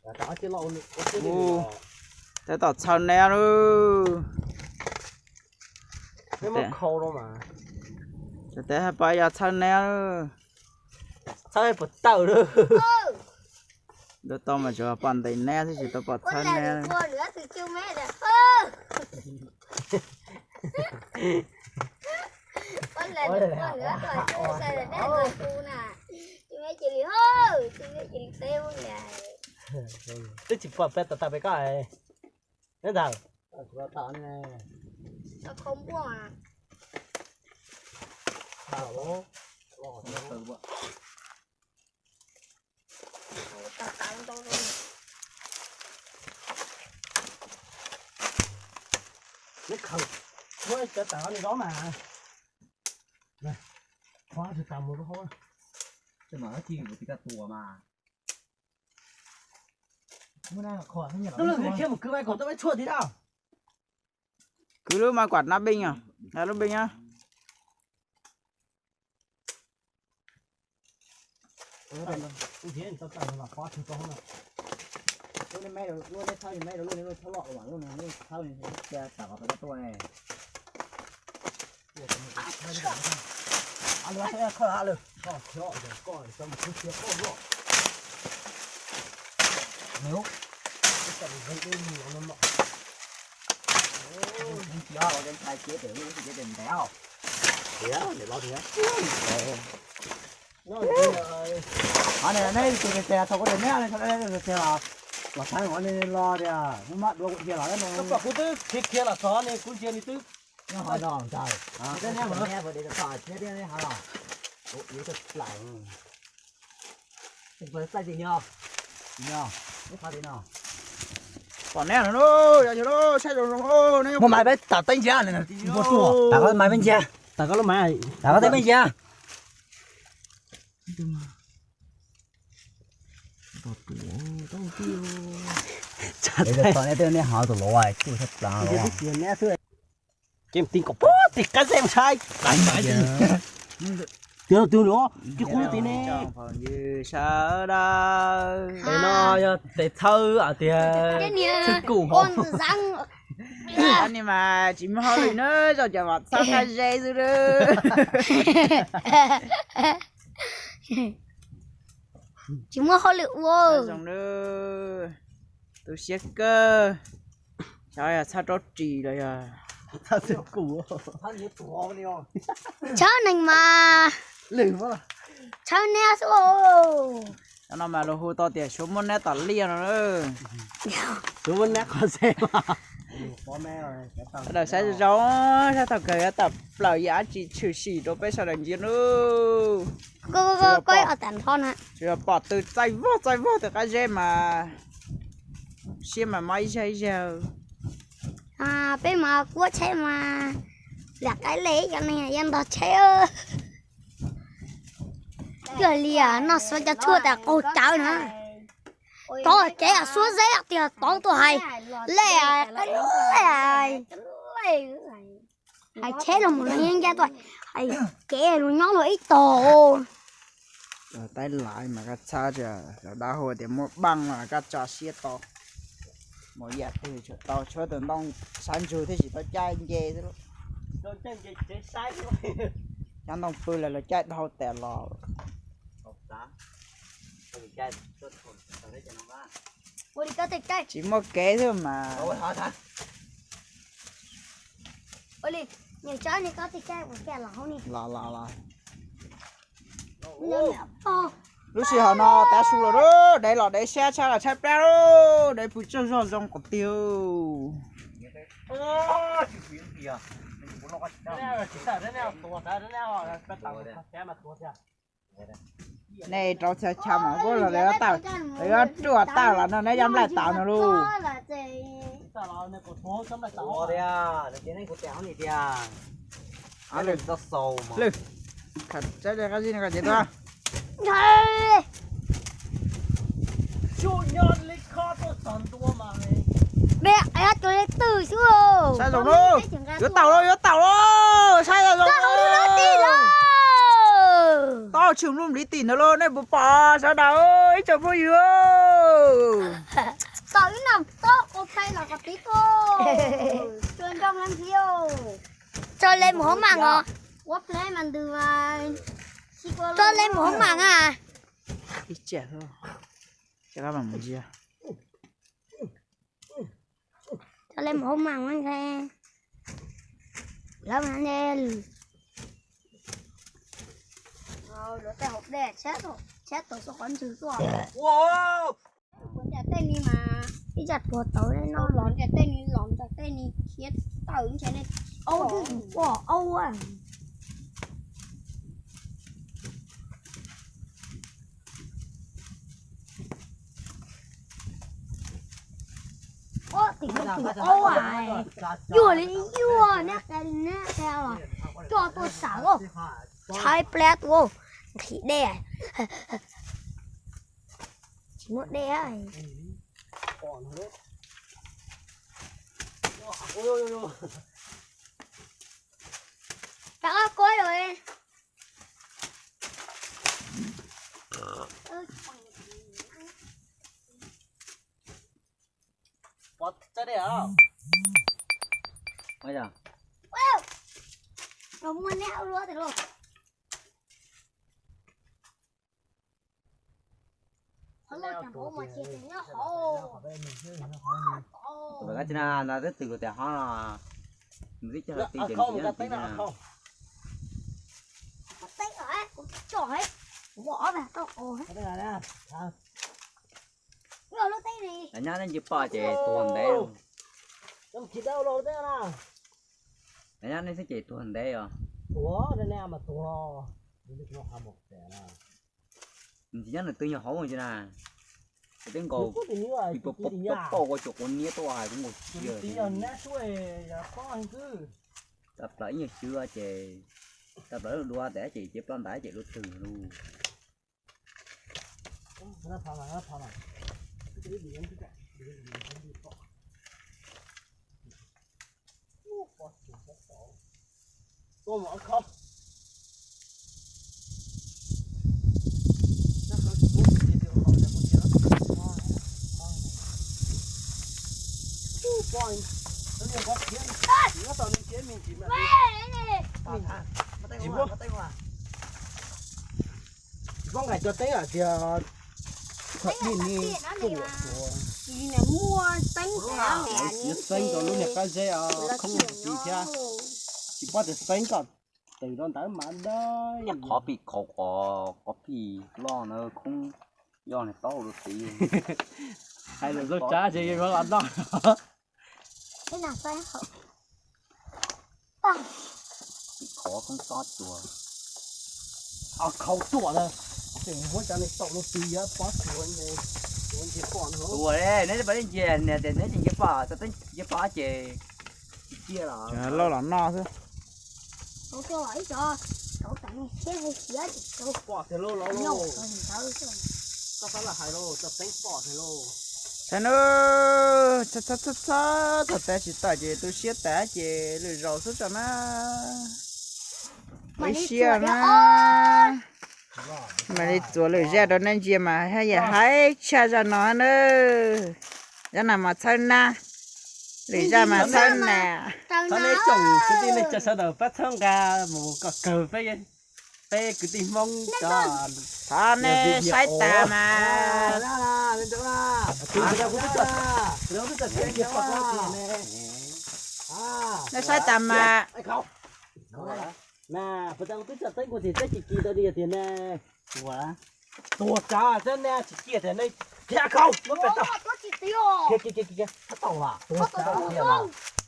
Tab tom txhawb neb lauj. Tes hais pom yog txhawb neb lauj. Txhawb puas tawm lauj. Ntuj tau mas tsuas pom ntes neb xwb tsis tau pom txhawb neb. Twb tsis pom peb tau tag peb koj neb ntag. Neb khaws, muab cov tas no rov mas. Qhov tsis tas mus rau hauv. Tej mas ci tus koj tua mas. Tub lwg, khiav mus kwv mai kom tau ib tshuaj thiab. Kwv lub mas kuam nab pej os, lub pej os. Qhov ne neb tus tes tes thaum kuv tes neb ne, thaum tes los, los thaib ua ne los tias muab mab dua kuv dhia los ne. Kuv twb khiav khiav los txog ne kuv ntsia nws twb. Nyob hov no ntag. Pom neb no, saib zoo zoo, neb muab mais peb tam teeb ntsia, muab tuaj, tam koj mais peb ntsia, tam koj lub mais, tam koj teeb peb ntsia. Tau neb hov tus luv kuj thaj plav. Ces ti kom pub tim qab zeb mus saib. Tig tus luv, tig qub lub tim ne. Sawv daws, tes no yog tes txhawb tias txhawb kum hov. Ni mas tsis muaj hauj lwm na, zaum cov vam txhawb qab zeb xwb na. Tsis muaj hauj lwm ua. Zoo na, tu siab kawg. Xyov yog txhawb rau ris los yog txhawb neeg mas, txhawb neb xwb. Cov no mas luag hu tau tias suav muab neb tom liaj no. Suav muab neb qhov xeeb. Sawv daws saib zoo zoo, saib thaum kawg yuav tawm plaws yam dab tsi tshwm sim rau peb sawv daws ntsia nawb. Tsuas yog pom tw txaij vog txaij vog tw qab zeb mas siab mas mob ib zaug ib zaug. Peb mas kuab tsheb mas lam qaib lej cov neeg yuav ntog tsheb. Cuag li noj xuav cov tshuaj tas qaug cawv na. Tod kev xuab zeb tiag tod tuaj hais lej, hais tsheb los mus no yeej ncaj tuaj, hais kev lus nyob luag ib tog. Taib laiv mas koj txhab tias lawv dab hu tias muaj npaaj no koj tso siab tau. Mus yam twg tsuas tau, tshuav tus ntoo sab ntsug thiaj tsis tau caij nce xwb. Cov ntoo pw lawm los caij dhau tas los. Tsis muaj kev xwb mas. Los los los. Lub sij hawm no tav su lawm lauj, dev los dev sab, tshaib los tshaib plab lauj, dev pw tsaug zog zoo qhov twg. Nej rau txhia chaw mas kuj los lawv yuav tawm, lawv yuav ruam tawm los no neb cov nplaim tau no lauj. Lwm, khaws tsaib qab zib no koj cev tuaj. Saib zoo lauj, yuav tawm lauj, yuav tawm lauj, saib zoo zoo. Tau tshwm lub npliv tim ntawd lauj, nej puas pom sawv daws ib tsoom phooj ywg? Tso le mus hoob maam os. Tso le mus hoob maam a. Tso le mus hoob maam nqe. Lawv ne, lawv tej hauv dej tshab tau xub qhov ntswg tuaj. Ua cas tej ni mas ib tsam tuag tau no los ntias tej ni los ntias tej ni khiav tawm ntshe ne. Au twb pom au. Ob tim no tus aub yuag li yuag neb qe neb qe os, coj tuaj sam lauj, tshaib plab tuaj nqhis dej, tsis muaj dej. Rov qab kuaj lawm. Pov txawj dej os. Muaj neb ua luaj tiag lauj. Tus kab tsi na no twb twg tias hov no, nws twb cog ti ces nws yog ti na. Nyob nej ntsib poj ces tuag ntev. Nyob nej xwb ces tuag ntev os. Nws tsis nyob nws twg nyuag hauv tsi na. Twb nkaus, poj ua tsuas quav niab tuaj hais kuv nkaus tsis. Tau plaws ib nyuag xyw ces, tau plaws lub dua tes ces cev ploj ntais ces dua twg lauj. Tsis muaj nqaij cov teeb tiag, txhob dij ne, muaj teeb, xeeb rau lub niag qab zeb khoob tis thiab, tsis paub tias xeeb kom tawm rau ntawd mas dab. Qhov pij khaum qhov, qhov pij loj na khoob, yog niag taub hau rau tid. Hais lus zoo tsab ces yuav los noj. Pij khaum khoob tob tsuas. Khaum tuam na, tseem muab cov niag taum rau tid yuav pob tsuas, tsuas nrhiav pom no. Tuam, neb pab nrhiav niag tias neb tsis nrhiav pom, tau nrhiav pom ces tsis cia los. Lauj los noj xwb. Pom tiag lauj, lauj. Koj xav lam hais lauj, tau teeb pom tiag lauj. Txhob nug, txhob, txhob, txhob, txhob tas tsis tawm ces tu siab tas ces lwm zaus xwb tso na. Ib siab na. Mam li txuas lwm zaj rau nej ntsia mas haj yam haib tshaj zaj no na. Zaj no mas txhawb nab, lwm zaj mas txhawb nam. Thov nej tsoom kwv tij neej tsa sawv daws pab txhawb nqa mus kom kawg peb, peb kwv tij Hmoob cov. Thov nej saib tas mas. Nej saib tas mas. Na, puas tas twb tso teeb kuv tias tsis ci tau li tiag ne. Tuag tsav txab na, tsis cia tias ne. Khiav khau, muab pem tau. Khiav, khiav, khiav, khiav. Txhob tau tuag.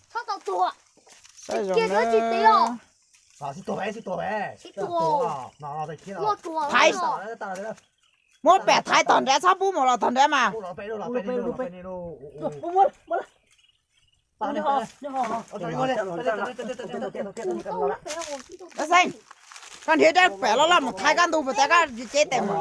Txhob tau tuag. Tsis cia tias tsis tiv os. Tsis tuag, tsis tuag. Tsis tuag. Thaiv, muab pem thaiv tom nrad, txhob pub mus los tom nrad mas. Xeeb, koj nrhiav rab pem loj loj mus thaiv koj ntug puas tas koj cev tes mus.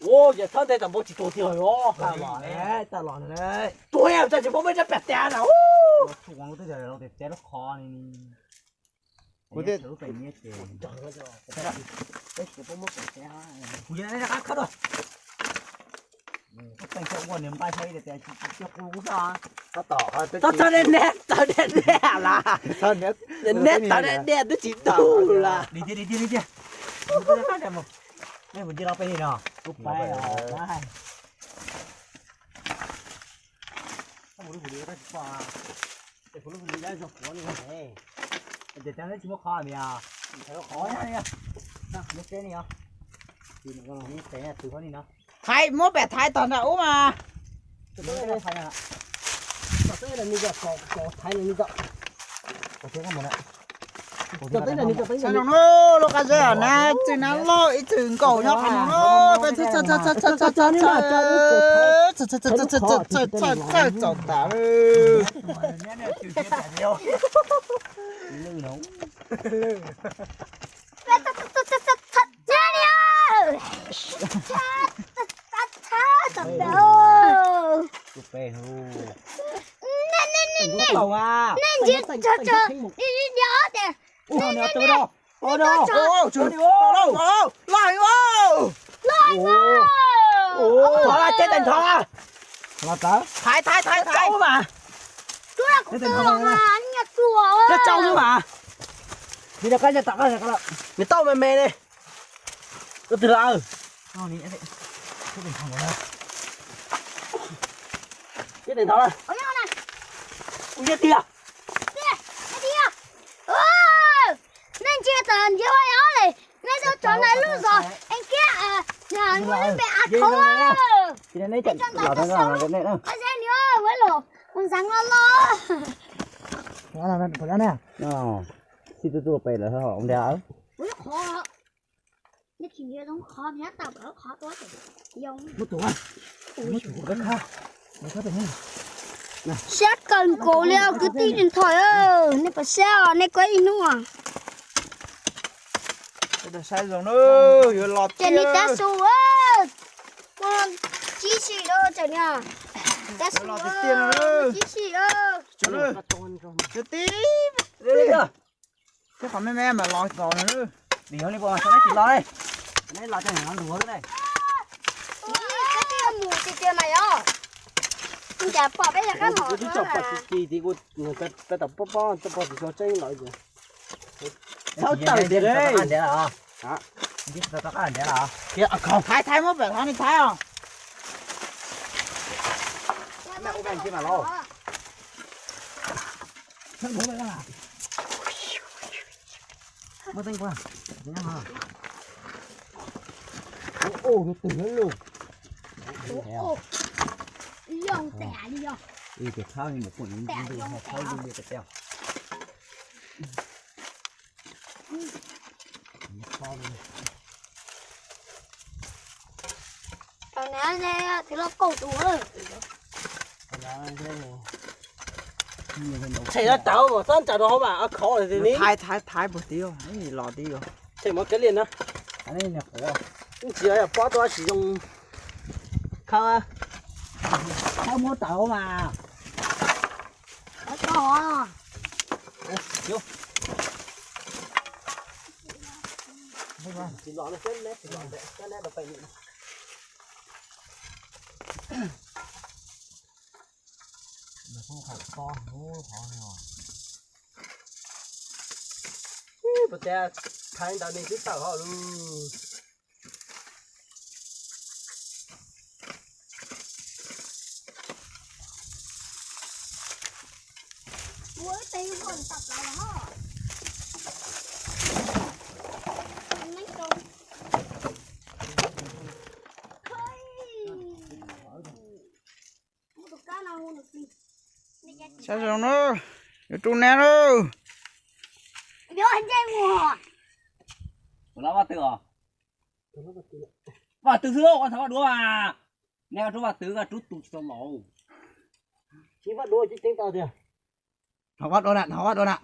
Ua, ces txhob ntes tom npoo tsis tuag tiag os. Tawm los, tawm los. Tuag ib txoj tsis paub muab tsab pem tes na. Kuv txhob ntes, txhob ntes las. Ntes tau ntes twb tsis tau las. Thaiv, muab pem thaiv tog nram ub mas. Lub qab zeb na, ib txwm na loj ib txwm nkaum nyob qhov no na, peb txhawj txaus tas. Nej ntsia, thov teb tais nthov. Thaiv, thaiv, thaiv, thaiv mas. Tsuas kuv twb los mas, nej nyias tsuas. Nyob tsau xwb mas. Nws tau me me ne. Koj twg lawm? Teb tais nthov. Kuv yog tiag. Nej ntsia tas ntsia ua li, nej tau tsov ntawm lub zos es kiag, muaj lub npe av thauv. Tsis tau ntawd, qab zeb ni, ua los mus nxeev los los. Tsis tu tu pem lawm ua li qhov. Nej tsis ntsia zoo qhov, nyob tau pem lub qhov tuaj ces zoo. Siab kawg nkaus li os kwv tij, nthoim, nej puas siab os, nej kuj ib hnub. Ces nej tab su, tsib si lawm, tab su, tsib si lawm. Thiab qhov me me mas los zos no. Vim yog li puas tsis los li? Neb los coj los luag xwb ne. Mus tiag tiag mas yog. Cas pom peb yog qab mos twb tsis pom tsis ci tid, kuv peb tom pob pob txoj pob tsis tau tseeb lawm ces. Txhob tawm tiag li. Thaiv thaiv muab pem thov ni thaiv os. Muab teeb qua. Tus khab li mus pum li ntawd, khab li li tiag. Thaum no tsis los kaum tus. Tshem no tau mas txhob ntsawm rau hauv mas khov li. Thaiv thaiv thaiv puag tid, los tid. Tshem mov kev li na. Ntsia pob tuaj tsis zoo. Khawb, khawb muab tawm mas. Puas tias thaiv ntawd nws twb tawm hauj lwm. Saib zoo na, yuav rub neb lauj. Vaj twg os? Vaj twg xwb, ua thov vaj duav mas. Neb vaj rub vaj twg, vaj rub tus tsis tau los. Tsis vaj duav tsis teev tau tiag. Thov vaj duav na, thov vaj duav na.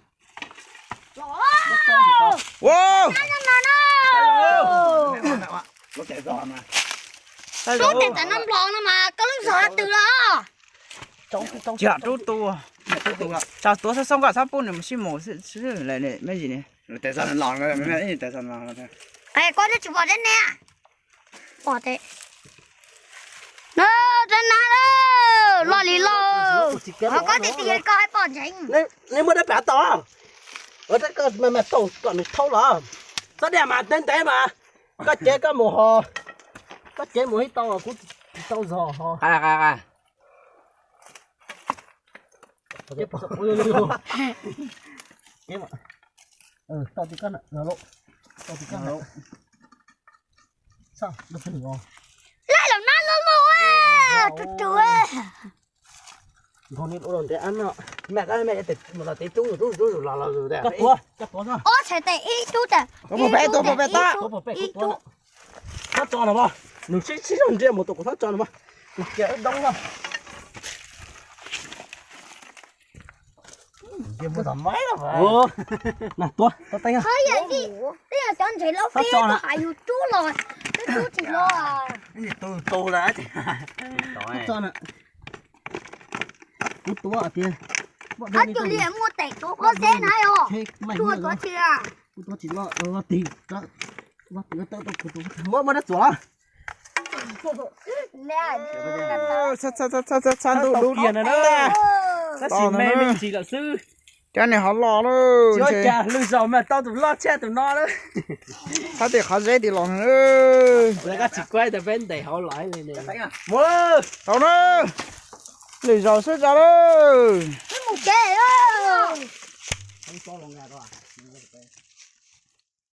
Ua! Lub tes zog mas. Sub tes tam no nplos no mas koj lub zog twg los? Cam rub tu. Tsa tuav xab xoob kom txhob pub nws mus sib mus xwb. Koj twb tsis pom deb ne. Pom tes. No, deb na lawm, loj li loj. Ho koj tis tis koj hais pom ntseeg. Neb muab dab pam tau. Ua rab koj mas mas tau kom nws thauj los. Txhob dej mas ntev ntev mas. Koj cev koj mus ho. Koj cev mus ib tau kuv tsis tau zog ho. Tau ti koj na, tau ti koj na. Laj los nab loj loj, rub rub. Nkaus ni ua los ntev ab no. Maj koj maj tes mus los tes cub zus cub zus los los zus. Ob txhais tes ib cub tas. Ib cub tas ib cub. Txhob tso no mas, nws sib sib zog nriam mus tus kuv txhob tso no mas. Nws kiag doob no. Tua, tua teeb. Tej cov ntses loj fij tus hav yus rub los, twb rub tsis los. Tus tus lawm. Txhob tso na. Kuv tua tiag. Ob cuag li muaj tes tuav pob zeb na os. Tuaj tuav tsis a. Kuv tua tsis loj, tig, muab muab dab txuas los. Txha ntuj dub kiag no na. Tab sis me me ntsis lawm xwb. Cov niag hov los lawm. Tsis ua cas, lwm zaus mas tau tus loj tshaj tus no lawm. Thab tim qhov zeb tim los. Lawv koj tsis kuaj tas peb ntes hauv los li. Tau na. Lwm zaus xwb tso lawm.